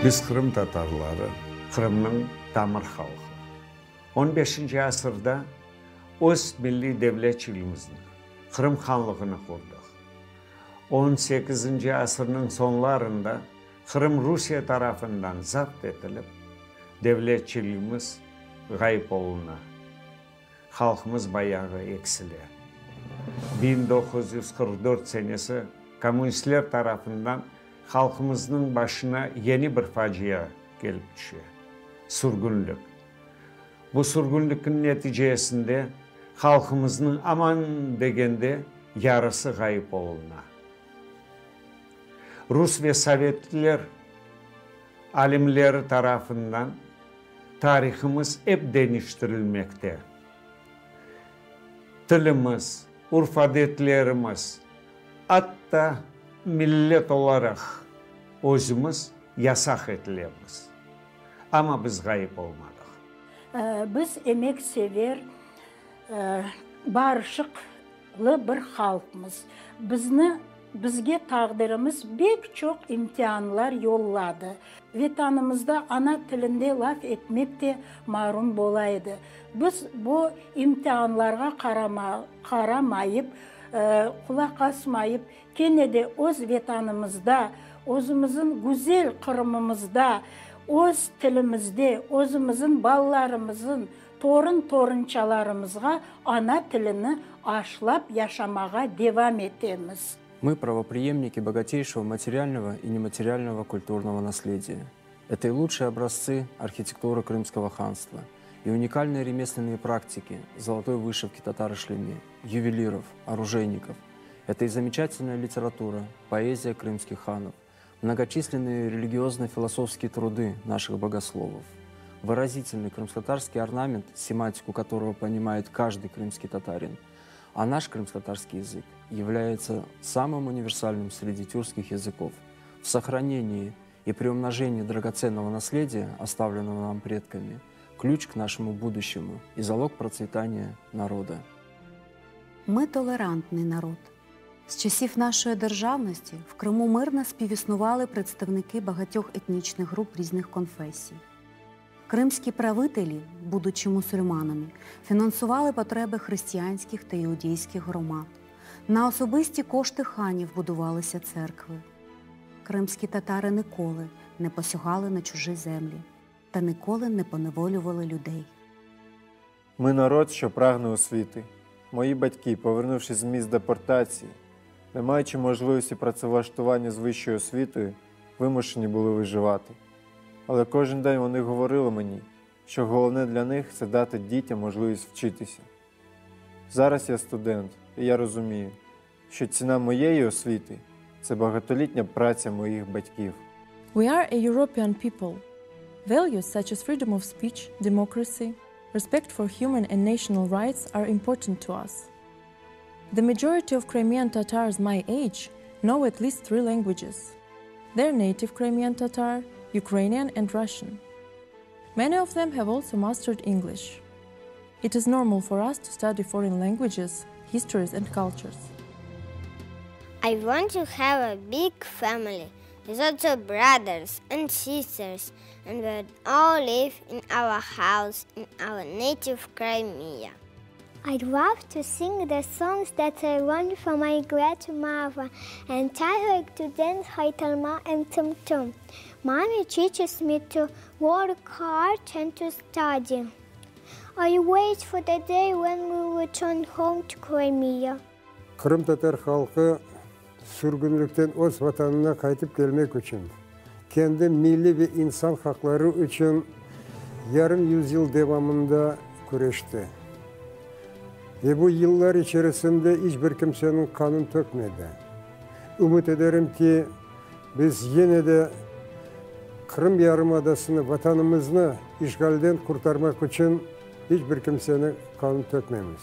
Biz Qırım Tatarları, Qırımnıñ tamır halqı. On beşinci asırda öz milliy devletçiligimizni, Qırım Hanlığını qurdıq. On sekizinci asırnıñ soñlarında Qırım Rusiye tarafından zapt etilip, devletçiligimiz ğayıp oluna, halqımız bayağı eksile. 1944 senesi kommunistler tarafından halqımıznıñ başına yeni bir facia kelip tüşe, sürgünlik. Bu sürgünlikniñ neticesinde halqımıznıñ aman degende yarısı ğayıp oluna. Rus ve sovetler alimleri tarafından tarihımız ep deñiştirilmekte. Tilimiz, urf-adetlerimiz, atta millet olaraq özümiz yasaq etilemiz. Amma biz ğayıp olmadıq. Biz emeksever, barışıqlı bir halqmız. Bizni, bizge taqdirimiz bek çoq imtianlar yolladı. Vetanımızda ana tilinde laf etmek de marum bola edi. Biz bu imtianlarğa qaramayıp, qulaq asmayıp, kene de öz Vetanımızda, özümizin güzel Qırımımızda, öz tilimizde, özümizin balalarımızın, torun-torunçalarımızğa ana tilini aşlap yaşamağa devam etemiz. Мы правопреемники богатейшего материального и нематериального культурного наследия. Это и лучшие образцы архитектуры Крымского ханства, и уникальные ремесленные практики золотой вышивки татар-ишлеми, ювелиров, оружейников. Это и замечательная литература, поэзия крымских ханов, многочисленные религиозно-философские труды наших богословов, выразительный крымско-татарский орнамент, семантику которого понимает каждый крымский татарин. А наш крымско-татарский язык является самым универсальным среди тюркских языков. В сохранении и приумножении драгоценного наследия, оставленного нам предками, ключ к нашему будущему и залог процветания народа. Ми толерантний народ. З часів нашої державності в Криму мирно співіснували представники багатьох етнічних груп різних конфесій. Кримські правителі, будучи мусульманами, фінансували потреби християнських та іудейських громад. На особисті кошти ханів будувалися церкви. Кримські татари ніколи не посягали на чужі землі та ніколи не поневолювали людей. Ми народ, що прагне освіти. Мої батьки, повернувшись з місць депортації, не маючи можливості працевлаштування з вищою освітою, вимушені були виживати. Але кожен день вони говорили мені, що головне для них це дати дітям можливість вчитися. Зараз я студент, і я розумію, що ціна моєї освіти це багатолітня праця моїх батьків. We are a European people. Values such as freedom of speech, democracy, respect for human and national rights are important to us. The majority of Crimean Tatars my age know at least three languages their native Crimean Tatar, Ukrainian, and Russian. Many of them have also mastered English. It is normal for us to study foreign languages, histories, and cultures. I want to have a big family with lots of brothers and sisters, and we would all live in our house in our native Crimea. I'd love to sing the songs that I learned from my grandmother, and I like to dance Haytarma and Tum Tum. Mommy teaches me to work hard and to study. I wait for the day when we return home to Crimea. Qırım Tatar halqı sürgünlikten öz vatanına qaytıp kelmek içün, kendi milliy ve insan haqları içün yarım yüzyıl devamında küreşti. Ve bu yıllar içerisinde iç bir kimseniñ qanın tökmedi. Ümüt ederim ki, biz yine de Qırım yarımadasını, vatanımıznı işğalden qurtarmaq içün iç bir kimseniñ qanın tökmemiz.